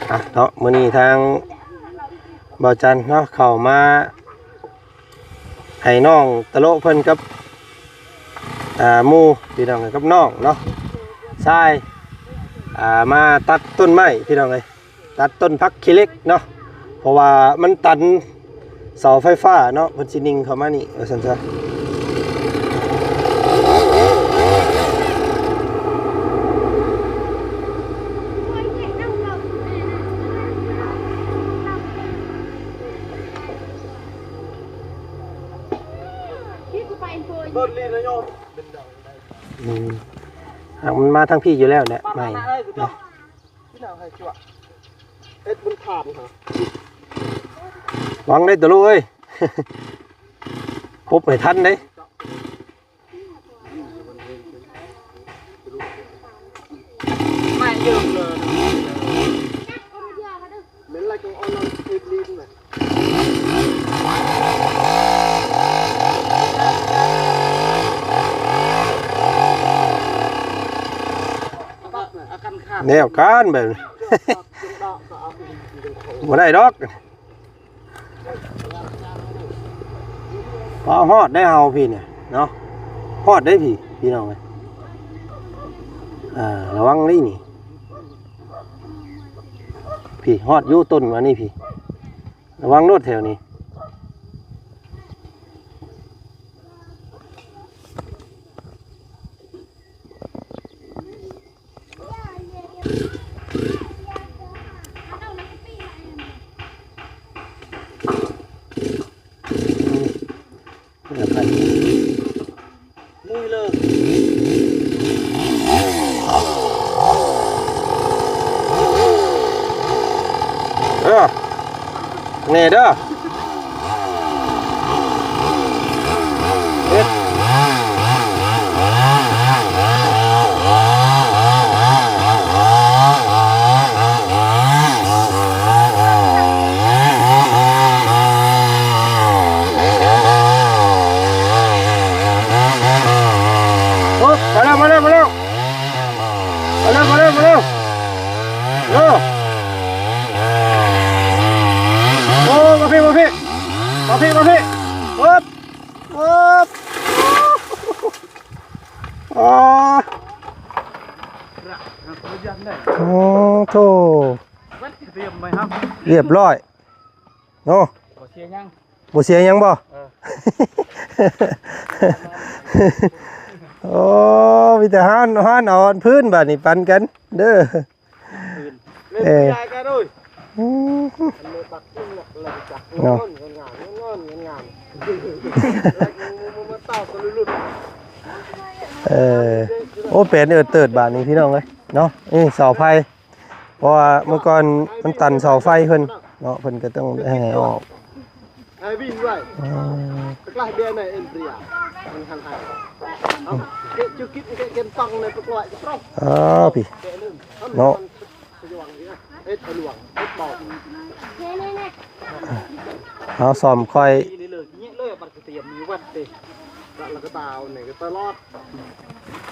ອ່ະເນາະ ມື້ນີ້ທາງບ່າວຈັນເນາະ ເຂົ້າມາໃຫ້ນ້ອງຕະໂລເພິ່ນກັບ ອ່າ ໝູ່ພີ່ນ້ອງ ກັບນ້ອງເນາະ ຊາຍ ອ່າ ມາຕັດຕົ້ນໄມ້ພີ່ນ້ອງເອີຍ. ຕັດຕົ້ນຜັກຂີ້ເຫຼັກເນາະ ເພາະວ່າມັນຕັນເສົາໄຟຟ້າເນາະ ເພິ່ນຊິຍິງເຂົ້າມານີ້ວ່າຊັ້ນຊະ. ອືມ ຫາກມັນມາທາງພີ້ຢູ່ແລ້ວແຫຼະ ໄມ້ເນາະ. ເຮັດບຸນທານ ຫວັງໄດ້ຕະລຸເອີຍ ປົບໃຫ້ທັນເດ້. ແນວການແບບນີ້ ບໍ່ໄດ້ດອກ. ພໍຮອດໄດ້ເຮົາພີ້ນີ້ເນາະ ຮອດໄດ້ພີ້ ພີ່ນ້ອງເອີຍ. ອ່າ ລະວັງເລີຍນີ້ ພີ້ຮອດຢູ່ຕົ້ນມານີ້ພີ້ ລະວັງໂລດແຖວນີ້. ເອີ ແນ່ເດີ. ມາແລ້ວ ມາແລ້ວ ມາແລ້ວ ມາແລ້ວ ມາແລ້ວ ເອີ ໂອ້ ມາພີ້ ມາພີ້ ມາພີ້ ມາພີ້ ເອີບ ເອີບ ອໍ ໂອ້ ໂທ້ ຮຽບຮ້ອຍ ໂອ້ ບໍ່ເສຍຫຍັງ ບໍ່ເສຍຫຍັງບໍ່? ເອີ ໂອ້ ມີແຕ່ຮ້ານ ຮ້ານເອົາພື້ນບາດນີ້ປັນກັນເດີ ເອີ ເນາະ ເອີ ໂອ້ ແປນເອີດເຕີດບາດນີ້ພີ່ນ້ອງເອີຍເນາະ ນີ້ເສົາໄຟ ເພາະວ່າເມື່ອກ່ອນມັນຕັນເສົາໄຟເພິ່ນເນາະ ເພິ່ນກໍຕ້ອງໄດ້ໃຫ້ອອກ Hai vinh vậy. Ờ. Tức là bên này em rìa. Mình hàng hàng. Không, cái chưa kịp cái cái tông này tức loại cái trống. ເອີ ພີ່ Kệ lưng. Không, ເນາະ không, cái luồng gì á. Hết cái luồng, hết bầu. ເຮົາສ້ອມຄ່ອຍ Cái này lười, nhẹ lười, bắt cái tiệm như vậy đi. Đó là cái tàu này, cái tàu lót.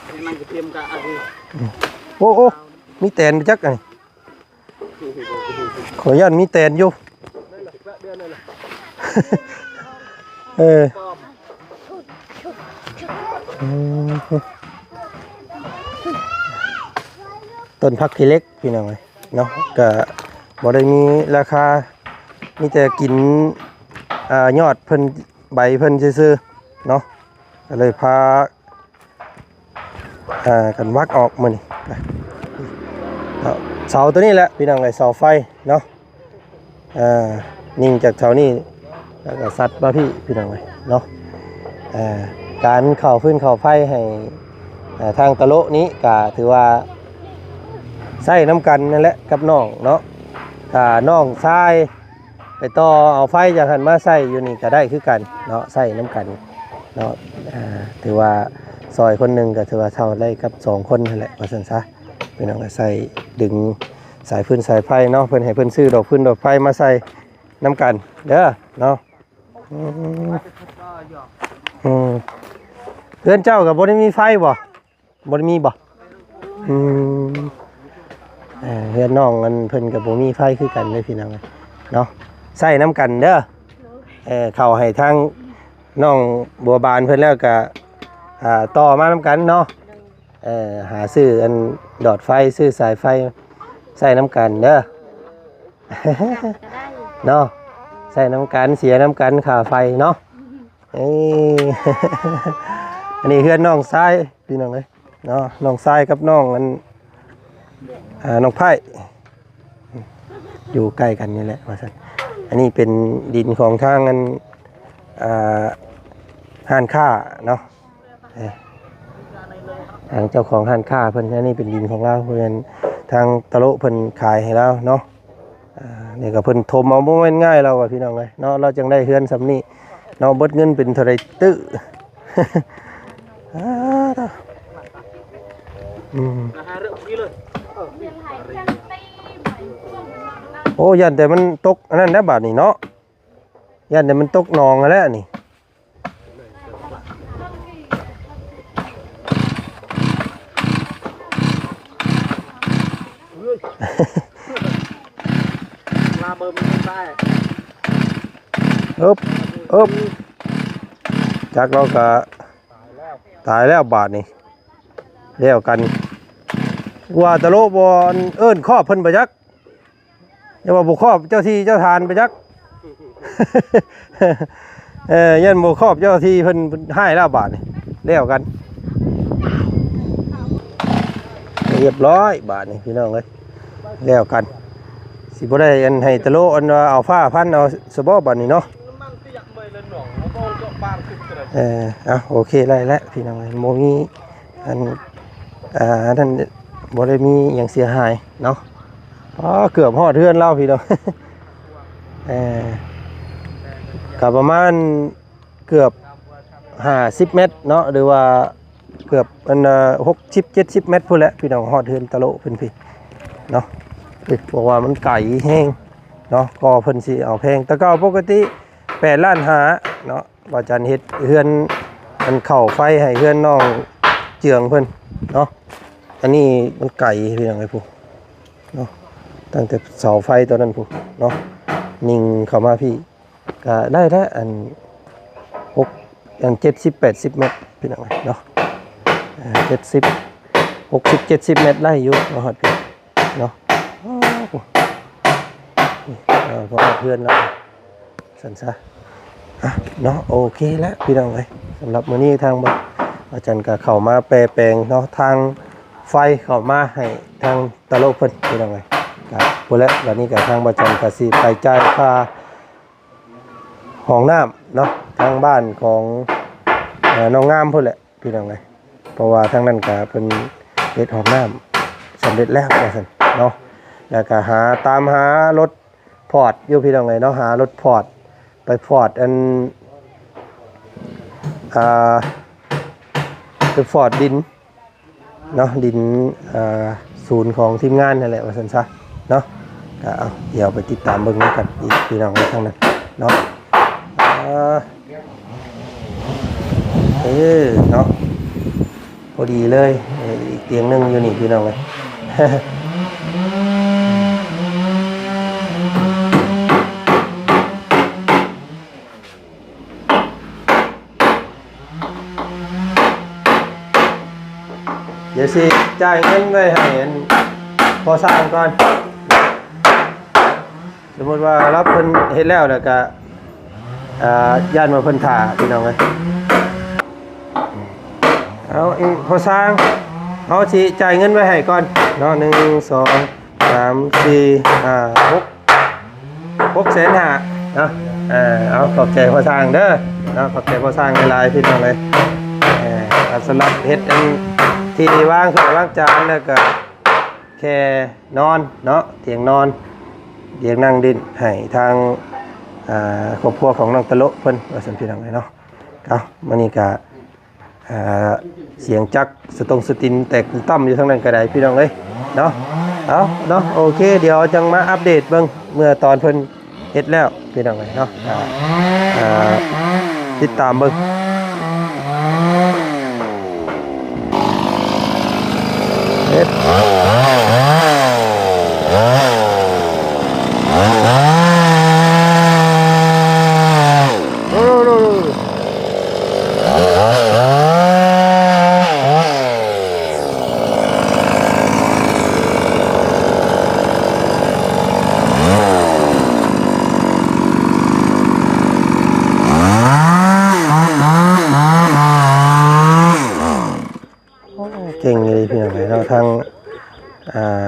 Cái này cái tiệm cả à gì. ໂອ້ ໂອ້ ມີແຕນໄປຈັກອັນນີ້ ຂໍຢ້ານມີແຕນຢູ່ ເອີ ອືມ ຕົ້ນຜັກຂີ້ເຫຼັກພີ່ນ້ອງເອີຍເນາະ ກະບໍ່ໄດ້ມີລາຄາ ມີແຕ່ກິນ ອ່າ ຍອດເພິ່ນ ໃບເພິ່ນຊື່ໆເນາະ ກະເລີຍພາ ອ່າ ກັນວັກອອກມື້ນີ້ ເສົາຕົວນີ້ແຫຼະພີ່ນ້ອງເອີຍ ເສົາໄຟເນາະ ອ່າ ຍິງຈາກເສົານີ້ ແລ້ວກໍສັດມາພີ້ພີ່ນ້ອງເອີຍເນາະ ອ່າ ການເຂົ້າຟືນເຂົ້າໄຟໃຫ້ ອ່າ ທາງຕະໂລະນີ້ກໍຖືວ່າໃຊ້ນຳກັນນັ້ນແຫຼະກັບນ້ອງເນາະ ຖ້ານ້ອງຊາຍ ໄປຕໍ່ເອົາໄຟຈັ່ງຫັ້ນມາໃສ່ຢູ່ນີ້ກໍໄດ້ຄືກັນເນາະ ໃຊ້ນຳກັນເນາະ ອ່າ ຖືວ່າຊ່ອຍຄົນໜຶ່ງກໍຖືວ່າເທົ່າໄດ້ກັບສອງຄົນຫັ້ນແຫຼະ ວ່າຊັ້ນຊະ ພີ່ນ້ອງ ກໍໃຊ້ດຶງສາຍຟືນສາຍໄຟເນາະ ເພິ່ນໃຫ້ເພິ່ນຊື້ດອກຟືນດອກໄຟມາໃສ່ນຳກັນເດີເນາະ ອືມ ອືມ ເຮືອນເຈົ້າກໍບໍ່ໄດ້ມີໄຟບໍ່? ບໍ່ໄດ້ມີບໍ່? ອືມ ເອີ ເຮືອນນ້ອງອັນເພິ່ນກໍບໍ່ມີໄຟຄືກັນເດ້ພີ່ນ້ອງເນາະ ໃຊ້ນຳກັນເດີ ເອີ ເຂົ້າໃຫ້ທາງນ້ອງບົວບານເພິ່ນແລ້ວກໍ ອ່າ ຕໍ່ມານຳກັນເນາະ ເອີ ຫາຊື້ອັນຫຼອດໄຟ ຊື້ສາຍໄຟໃຊ້ນຳກັນເດີເນາະ ໃຊ້ນຳກັນ ເສຍນຳກັນຄ່າໄຟເນາະ. ເອີ ອັນນີ້ເຮືອນນ້ອງຊາຍພີ່ນ້ອງເອີຍເນາະ ນ້ອງຊາຍກັບນ້ອງອັນ ອ່າ ນ້ອງໄພ້ ຢູ່ໃກ້ກັນນີ້ແຫຼະວ່າຊັ້ນ ອັນນີ້ເປັນດິນຂອງທາງອັນ ອ່າ ຮ້ານຄ້າເນາະ ເອີ ທາງເຈົ້າຂອງຮ້ານຄ້າເພິ່ນ ອັນນີ້ເປັນດິນຂອງລາວ ເພິ່ນ ທາງຕະໂລະເພິ່ນຂາຍໃຫ້ລາວເນາະ. ອ່າ ນີ້ກໍເພິ່ນຖົມເອົາ ບໍ່ແມ່ນງ່າຍລາວວ່າ ພີ່ນ້ອງເອີຍເນາະ ລາວຈັ່ງໄດ້ເຮືອນສ່ຳນີ້ເນາະ ເບິດເງິນເປັນເທົ່າໃດຕື້ ອືມ ໂອ້ ຢ້ານແຕ່ມັນຕົກອັນນັ້ນນະບາດນີ້ເນາະ ຢ້ານແຕ່ມັນຕົກໜອງຫັ້ນແຫຼະນີ້. ອຶບ ອຶບ ຈັກລາວກະຕາຍແລ້ວບາດນີ້ ແລ້ວກັນ ວ່າຕະໂລະບໍ່ເອີ້ນຄອບເພິ່ນບໍ່ຈັກ. ຢ່າວ່າບໍ່ຄອບເຈົ້າທີ່ເຈົ້າທານໄປຈັກ ເອີ ຢ້ານບໍ່ຄອບເຈົ້າທີ່ເພິ່ນ ເພິ່ນຮ້າຍແລ້ວບາດນີ້ ແລ້ວກັນ ຮຽບຮ້ອຍບາດນີ້ພີ່ນ້ອງເອີຍ ແລ້ວກັນ ຊິບໍ່ໄດ້ອັນໃຫ້ຕະໂລະອັນວ່າເອົາຟ້າພັນເອົາຊະບໍບາດນີ້ເນາະ ເອີ ເອົາ ໂອເຄ ໄດ້ແລ້ວພີ່ນ້ອງເອີຍ ບໍ່ມີ ອັນ ອ່າ ອັນນັ້ນບໍ່ໄດ້ມີຫຍັງເສຍຫາຍເນາະ ອໍ ເກືອບຮອດເຮືອນລາວພີ່ນ້ອງ ເອີ ກໍປະມານເກືອບຫ້າສິບແມັດເນາະ ຫຼືວ່າເກືອບ ອັນ ຫົກສິບ ເຈັດສິບແມັດພຸ້ນແຫຼະພີ່ນ້ອງ ຮອດເຮືອນຕະໂລະເພິ່ນພີ້ເນາະ ເພາະວ່າມັນໄກແຮງເນາະ ກໍເພິ່ນຊິເອົາແພງ ແຕ່ເກົ່າປົກກະຕິແປດລ້ານຫ້າເນາະ ວ່າຈັນເຮັດເຮືອນ ອັນເຂົ້າໄຟໃຫ້ເຮືອນນ້ອງເຈືອງເພິ່ນ ເນາະ. ອັນນີ້ມັນໄກພີ່ນ້ອງເອີຍ ພຸ້ນເນາະ, ຕັ້ງແຕ່ເສົາໄຟຕົວນັ້ນພຸ້ນເນາະ ຍິງເຂົ້າມາພີ້ ກະໄດ້ແລ້ວ ອັນ ຫົກ ອັນ ເຈັດສິບ ແປດສິບແມັດພີ່ນ້ອງເອີຍເນາະ. ເອີ ເຈັດສິບ ຫົກສິບ ເຈັດສິບແມັດໄດ້ຢູ່ ມາຮອດພີ້ເນາະ. ໂອ້ ນີ້ ເອີ ພໍຮອດເຮືອນແລ້ວ ຊັ້ນຊະ ອ່ະເນາະ. ໂອເຄແລ້ວພີ່ນ້ອງເອີຍ ສຳລັບມື້ນີ້ທາງບ່າວຈັນກະເຂົ້າມາແປແປງເນາະ ທາງໄຟເຂົ້າມາໃຫ້ທາງຕະໂລເພິ່ນພີ່ນ້ອງເອີຍ. ກະພຸ້ນແຫຼະ ບາດນີ້ກະທາງບ່າວຈັນກະຊິໄປຈ່າຍຄ່າຫ້ອງນ້ຳເນາະ ທາງບ້ານຂອງ ເອີ ນ້ອງງາມພຸ້ນແຫຼະ ພີ່ນ້ອງເອີຍ ເພາະວ່າທາງນັ້ນກະເພິ່ນເຮັດຫ້ອງນ້ຳສຳເລັດແລ້ວວ່າຊັ້ນເນາະ. ແລ້ວກະຫາ ຕາມຫາລົດຟອດຢູ່ພີ່ນ້ອງເອີຍເນາະ, ຫາລົດຟອດ ໄປຟອດ ອັນ ອ່າ ໄປຟອດດິນເນາະ ດິນ ອ່າ ສູນຂອງທີມງານຫັ້ນແຫຼະວ່າຊັ້ນຊະເນາະ. ກະເອົາ ດຽວໄປຕິດຕາມເບິ່ງນຳກັນອີກພີ່ນ້ອງເອີຍ ທາງນັ້ນເນາະ. ເອີ ເອີເນາະ ພໍດີເລີຍ ເອີ ອີກຕຽງໜຶ່ງຢູ່ນີ້ພີ່ນ້ອງເອີຍ. ດຽວຊິຈ່າຍເງິນໄວ້ໃຫ້ ອັນ ພໍ່ຊ່າງກ່ອນ. ສົມມຸດວ່າລາວເພິ່ນເຮັດແລ້ວ ແລ້ວກະ ອ່າ ຢ້ານວ່າເພິ່ນຖ້າພີ່ນ້ອງເອີຍ. ເອົາ ອີ ພໍ່ຊ່າງ ເຮົາຊິຈ່າຍເງິນໄວ້ໃຫ້ກ່ອນເນາະ ໜຶ່ງ ສອງ ສາມ ສີ່ ຫ້າ ຫົກ ຫົກແສນຫ້າເນາະ. ເອີ ເອົາ ຂອບໃຈພໍ່ຊ່າງເດີເນາະ, ຂອບໃຈພໍ່ຊ່າງຫຼາຍໆ ພີ່ນ້ອງເອີຍ. ເອີ ສຳລັບເຮັດອັນທີ່ວາງຖ້ວຍວາງຈານ ແລ້ວກະ ແຄ່ນອນເນາະ ຕຽງນອນ ຕຽງນັ່ງຫຼິ້ນໃຫ້ທາງ ອ່າ ຄອບຄົວຂອງນ້ອງຕະໂລະເພິ່ນວ່າຊັ້ນ ພີ່ນ້ອງເອີຍເນາະ. ເອົາ ມື້ນີ້ກະ ອ່າ ສຽງຈັກສະຕົງສະຕິນແຕກຕຸ່ມຕ່ຳຢູ່ທາງນັ້ນກະໄດ້ ພີ່ນ້ອງເອີຍເນາະ. ເອົາເນາະ ໂອເຄ ດຽວຈັ່ງມາອັບເດດເບິ່ງເມື່ອຕອນເພິ່ນ ເຮັດແລ້ວພີ່ນ້ອງເອີຍເນາະ. ອ່າ ອ່າ ຕິດຕາມເບິ່ງ ເຮັດ ໂອ້ ເກັ່ງອີ່ຫຼີພີ່ນ້ອງເອີຍເນາະ ທາງ ອ່າ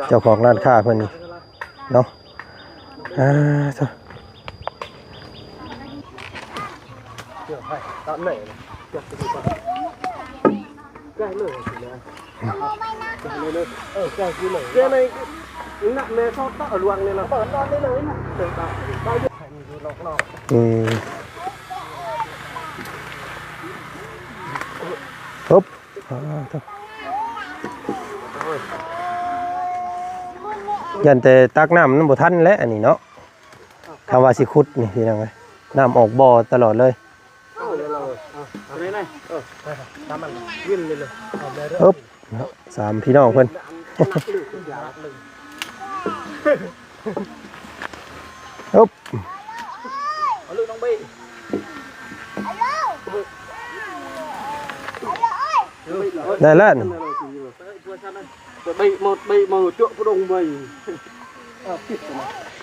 ເຈົ້າຂອງຮ້ານຄ້າເພິ່ນນີ້ເນາະ. ອ່າ ໂທ້ ອືມ ຮຶບ ອ່າ ໂທ້ ຢ້ານແຕ່ຕັກນ້ຳມັນບໍ່ທັນແຫຼະ ອັນນີ້ເນາະ. ຄຳວ່າຊິຂຸດນີ້ພີ່ນ້ອງເອີຍ ນ້ຳອອກບໍ່ຕະຫຼອດເລີຍ. ເອົາເລີຍ ເອົາເລີຍ ເອົາເລີຍ ເອົາເລີຍ ເອົາເລີຍ ຮຶບ ເນາະ ສາມພີ່ນ້ອງເພິ່ນ ຮຶບ ເອົາເລີຍ ນ້ອງເບ້ ເອົາເລີຍ ເອົາເລີຍ ເອົາເລີຍ ໄດ້ແລ້ວ ເອີ ເອົາເລີຍ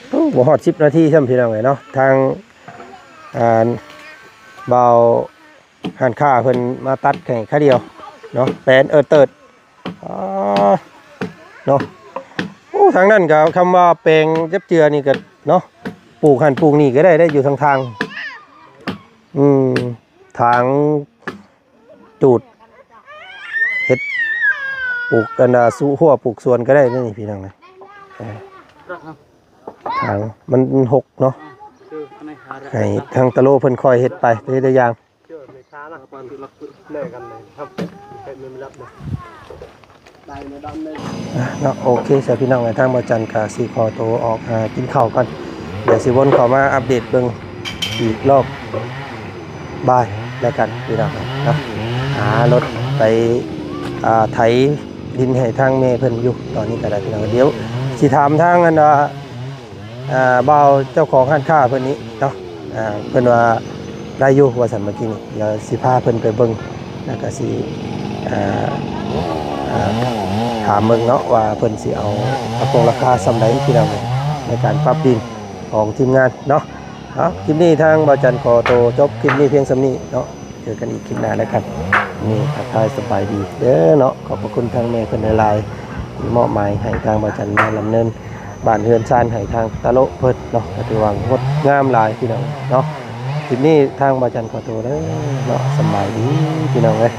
ໂອ້ ບໍ່ຮອດສິບນາທີຊ້ຳ ພີ່ນ້ອງເອີຍເນາະ ທາງ ອ່າ ບ່າວຮ້ານຄ້າເພິ່ນມາຕັດໃຫ້ຄາດຽວເນາະ ແປນເອີເຕີດ ອ່າ ເນາະ. ໂອ້ ທາງນັ້ນກໍ ຄຳວ່າແປງຈັບເຈືອນີ້ກໍເນາະ ປູກຫັ້ນປູກນີ້ກໍໄດ້ ໄດ້ຢູ່ທາງທາງ ອືມ ທາງ ຈູດເຮັດ ປູກອັນນ່າ ສຸຮົ້ວປູກສວນກໍໄດ້ນີ້ພີ່ນ້ອງເອີຍ. ເອີ ທາງມັນ ມັນຫົກເນາະ ໃຫ້ທາງຕະໂລເພິ່ນຄ່ອຍເຮັດໄປ ແຕ່ລະຢ່າງ. ອ່ະ ເນາະ ໂອເຄ ຊະ ພີ່ນ້ອງເອີຍ ທາງບ່າວຈັນກະຊິຂໍໂຕອອກຫາກິນເຂົ້າກ່ອນ ດຽວຊິວົນເຂົ້າມາອັບເດດເບິ່ງອີກລອບບ່າຍແລ້ວກັນ ພີ່ນ້ອງເນາະ. ຫາລົດໄປ ອ່າ ໄຖດິນໃຫ້ທາງແມ່ເພິ່ນຢູ່ຕອນນີ້ກໍໄດ້ ພີ່ນ້ອງ. ດຽວຊິຖາມທາງອັນວ່າ ອ່າ ບ່າວເຈົ້າຂອງຮ້ານຄ້າເພິ່ນນີ້ເນາະ ອ່າ ເພິ່ນວ່າໄດ້ຢູ່ວ່າຊັ້ນເມື່ອກີ້ນີ້. ດຽວຊິພາເພິ່ນໄປເບິ່ງ ແລ້ວກໍຊິ ອ່າ ອ່າ ຖາມເບິ່ງເນາະວ່າເພິ່ນຊິເອົາ ເອົາຕົງລາຄາສ່ຳໃດ ພີ່ນ້ອງ ໃນການປັບດິນຂອງທີມງານເນາະ. ເອົາ ຄລິບນີ້ທາງບ່າວຈັນຂໍໂຕຈົບຄລິບນີ້ພຽງສ່ຳນີ້ເນາະ. ເຈີກັນອີກຄລິບໜ້າແລ້ວກັນ. ນີ້ທັກທາຍສະບາຍດີເດີເນາະ. ຂອບພະຄຸນທາງແມ່ເພິ່ນຫຼາຍໆ ທີ່ມອບໝາຍໃຫ້ທາງບ່າວຈັນມາດຳເນີນບ້ານເຮືອນຊານໃຫ້ທາງຕາໂລະເພິ່ນເນາະ. ກໍຖືວ່າງົດງາມຫຼາຍ ພີ່ນ້ອງເນາະ. ຄລິບນີ້ທາງບ່າວຈັນຂໍໂຕເດີເນາະ. ສະບາຍດີ ພີ່ນ້ອງເອີຍ.